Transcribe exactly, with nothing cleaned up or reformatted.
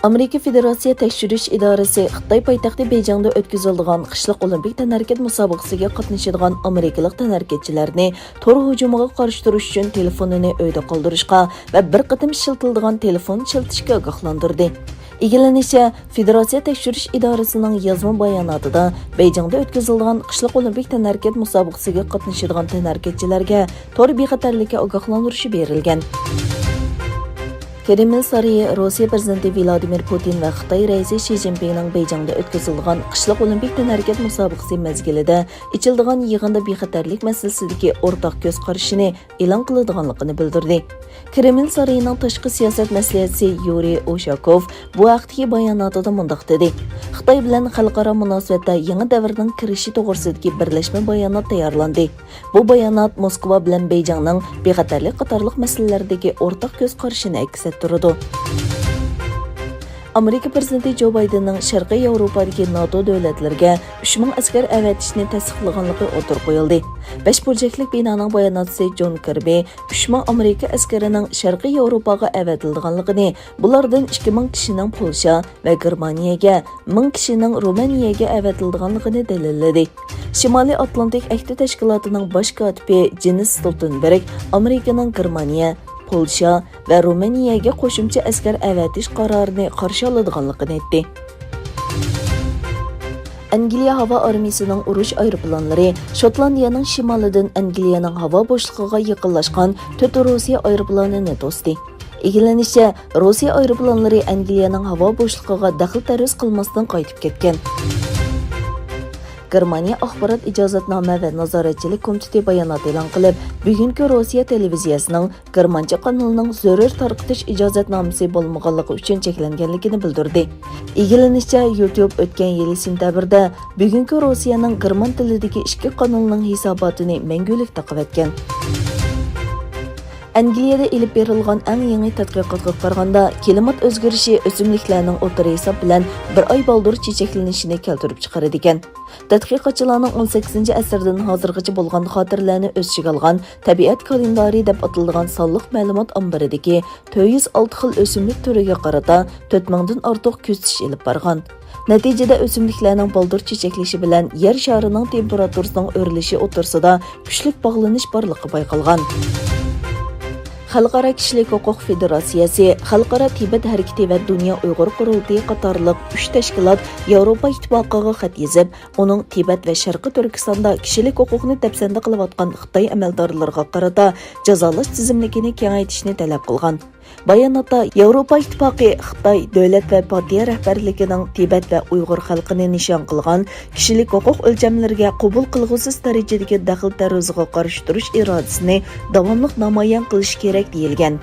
ئامېرىكا فېدېراتسىيە تەكشۈرۈش ئىدارىسى خىتاي پايتەختى بېيجىڭدا ئۆتكۈزۈلىدىغان قىشلىق ئولىمپىك تەنھەرىكەت مۇسابىقىسىگە قاتنىشىدىغان ئامېرىكىلىق تەنھەرىكەتچىلەرنى تور ھۇجۇمىغا قارشى تۇرۇش ئۈچۈن تېلېفونىنى ئۆيدە قالدۇرۇشقا ۋە بىر قېتىم ئىشلىتىلىدىغان تېلېفون ئىشلىتىشكە ئاگاھلاندۇردى. ئىگىلىنىشىچە، فېدېراتسىيە تەكشۈرۈش ئىدارىسىنىڭ يازما باياناتىدا بېيجىڭدا ئۆتكۈزۈلىدىغان قىشلىق ئولىمپىك تەنھەرىكەت مۇسابىقىسىگە قاتنىشىدىغان تەنھەرىكەتچىلەرگە تور بىخەتەرلىكى ئاگاھلاندۇرۇشى بېرىلگەن. كرېمل سارىيى روسىيە پىرېزىدېنتى ۋلادىمىر پۇتىن ۋە خىتاي رەئىسى شى جىنپىڭنىڭ بېيجىڭدا ئۆتكۈزۈلىدىغان قىشلىق ئولىمپىك تەنھەرىكەت مۇسابىقىسى مەزگىلىدە ئېچىلىدىغان يىغىندا بىخەتەرلىك مەسىلىسىدىكى ئورتاق كۆز قارىشىنى ئېلان قىلىدىغانلىقىنى بىلدۈردى. كرېمل سارىيىنىڭ تاشقى سىياسەت مەسلىھەتچىسى يۇرىي ئۇشاكوف بۇ ھەقتىكى باياناتىدا مۇنداق دېدى: «خىتاي بىلەن خەلقئارا مۇناسىۋەتتە يېڭى دەۋرنىڭ كىرىشى توغرىسىدىكى بىرلەشمە بايانات تەييارلاندى. بۇ بايانات موسكۋا بىلەن بېيجىڭنىڭ بىخەتەرلىك قاتارلىق مەسىلىلەردىكى ئورتاق كۆز قارىشىنى ئەكس ئەتتۈرىدۇ.» ئامېرىكا پىرېزىدېنتى جو بايدېننىڭ شەرقىي ياۋروپادىكى ناتو دۆلەتلىرىگە ئۈچ مىڭ ئەسكەر ئەۋەتىشنى تەستىقلىغانلىقى ئوتتۇرىغا قويۇلدى. بەش بۇرجەكلىك بىنانىڭ باياناتچىسى جون كىربى ئۈچ مىڭ ئامېرىكا ئەسكىرىنىڭ شەرقىي ياۋروپاغا ئەۋەتىلىدىغانلىقىنى، بۇلاردىن ئىككى مىڭ كىشىنىڭ پولشا ۋە گېرمانىيەگە، مىڭ كىشىنىڭ رومانىيەگە ئەۋەتىلىدىغانلىقىنى دەلىللىدى. شىمالىي ئاتلانتىك ئەھدى تەشكىلاتىنىڭ باش كاتىپى جېنس ستولتېنبېرگ ئامېرىكىنىڭ گېرمانىيە، پولشا ۋە رومانىيەگە قوشۇمچە ئەسكەر ئەۋەتىش قارارىنى قارشى ئالىدىغانلىقىنى ئېيتتى. ئەنگلىيە ھاۋا ئارمىيىسىنىڭ ئۇرۇش ئايروپىلانلىرى شوتلاندىيەنىڭ شىمالىدىن ئەنگلىيەنىڭ ھاۋا بوشلۇقىغا يېقىنلاشقان تۆت روسىيە ئايروپىلانىنى توستى. ئىگىلىنىشىچە، روسىيە ئايروپىلانلىرى ئەنگلىيەنىڭ ھاۋا بوشلۇقىغا دەخلى تەرۇز قىلماستىن قايتىپ كەتكەن. گېرمانىيە ئاخبارات ئىجازەتنامە ۋە نازارەتچىلىك كومىتېتى بايانات ئېلان قىلىپ، بۈگۈنكى روسىيە تېلېۋىزىيەسىنىڭ گېرمانچە قانىلىنىڭ زۆرۈر تارقىتىش ئىجازەتنامىسى بولمىغانلىقى ئۈچۈن چەكلەنگەنلىكىنى بىلدۈردى. ئىگىلىنىشىچە، يۇتۇب ئۆتكەن يىلى سېنتەبىردە بۈگۈنكى روسىيەنىڭ گېرمان تىلىدىكى ئىككى قانىلىنىڭ ھېساباتىنى مەڭگۈلۈك تاقىۋەتكەن. ئەنگلىيەدە ئېلىپ بېرىلغان ئەڭ يېڭى تەتقىقاتقا قارىغاندا، كىلىمات ئۆزگىرىشى ئۆسۈملۈكلەرنىڭ ئوتتۇرا ھېساب بىلەن بىر ئاي بالدۇر چېچەكلىنىشىنى كەلتۈرۈپ چىقىرىدىكەن. تەتقىقاتچىلارنىڭ ئون سەككىزىنچى ئەسىردىن ھازىرغىچە بولغان خاتىرىلەرنى ئۆز ئىچىگە ئالغان تەبىئەت كالېندارى دەپ ئاتىلىدىغان سانلىق مەلۇمات ئامبىرىدىكى تۆت يۈز ئالتە خىل ئۆسۈملۈك تۈرىگە قارىتا تۆت مىڭدىن ئارتۇق كۆزىتىش ئېلىپ بارغان. نەتىجىدە، ئۆسۈملۈكلەرنىڭ بالدۇر چېچەكلىشى بىلەن يەر شارىنىڭ تېمپېراتۇرىسىنىڭ ئۆرلىشى ئوتتۇرىسىدا كۈچلۈك باغلىنىش بارلىقى بايقالغان. خەلقئارا كىشىلىك ھوقۇق فېدېراتسىيەسى، خەلقئارا تىبەت ھەرىكىتى ۋە دۇنيا ئۇيغۇر قۇرۇلتىيى قاتارلىق ئۈچ تەشكىلات ياۋروپا ئىتتىپاقىغا خەت يېزىپ، ئۇنىڭ تىبەت ۋە شەرقىي تۈركىستاندا كىشىلىك ھوقۇقنى دەپسەندە قىلىۋاتقان خىتاي ئەمەلدارلىرىغا قارىتا جازالاش تىزىملىكىنى كېڭەيتىشنى تەلەپ قىلغان. باياناتتا ياۋروپا ئىتتىپاقى خىتاي دۆلەت ۋە پارتىيە رەھبەرلىكىنىڭ تىبەت ۋە ئۇيغۇر خەلقىنى نىشان قىلغان كىشىلىك ھوقۇق ئۆلچەملىرىگە قوبۇل قىلغۇسىز دەرىجىدىكى دەخلى تەرۇزىغا قارشى تۇرۇش ئىرادىسىنى داۋاملىق نامايان قىلىشى كېرەك، دېيىلگەن.